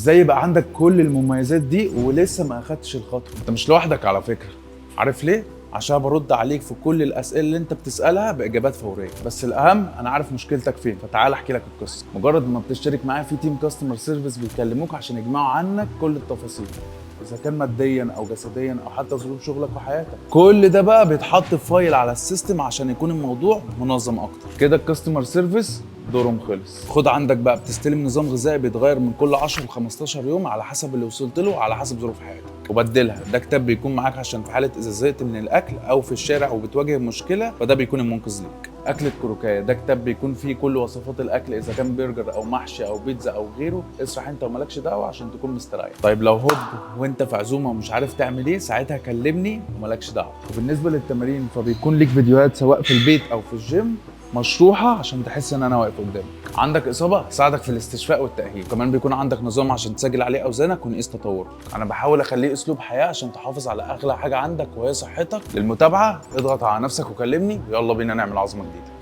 ازاي يبقى عندك كل المميزات دي ولسه ما اخدتش الخطوه؟ انت مش لوحدك على فكره. عارف ليه؟ عشان برد عليك في كل الاسئلة اللي انت بتسالها باجابات فوريه. بس الاهم انا عارف مشكلتك فين، فتعال احكي لك القصه. مجرد ما بتشترك معايا في team customer service بيكلموك عشان يجمعوا عنك كل التفاصيل، اذا كان ماديا او جسديا او حتى ظروف شغلك وحياتك. كل ده بقى بيتحط في file على ال system عشان يكون الموضوع منظم اكتر. كده ال customer service دورهم خلص. خد عندك بقى، بتستلم نظام غذائي بيتغير من كل 10 ل 15 يوم على حسب اللي وصلت له وعلى حسب ظروف حياتك. وبدلها ده كتاب بيكون معاك عشان في حاله اذا زهقت من الاكل او في الشارع وبتواجه مشكله، فده بيكون المنقذ ليك. اكله كروكايه، ده كتاب بيكون فيه كل وصفات الاكل، اذا كان برجر او محشي او بيتزا او غيره. اسرح انت ومالكش دعوه عشان تكون مستريح. طيب لو هوب وانت في عزومة ومش عارف تعمل ايه، ساعتها كلمني ومالكش دعوه. وبالنسبة للتمارين فبيكون ليك فيديوهات سواء في البيت او في الجيم مشروحه عشان تحس ان انا واقف قدامك. عندك اصابه ساعدك في الاستشفاء والتاهيل. كمان بيكون عندك نظام عشان تسجل عليه اوزانك ونقيس تطورك. انا بحاول اخليه اسلوب حياة عشان تحافظ على اغلى حاجة عندك وهي صحتك. للمتابعة اضغط على نفسك وكلمني، ويلا بينا نعمل عظمه جديدة.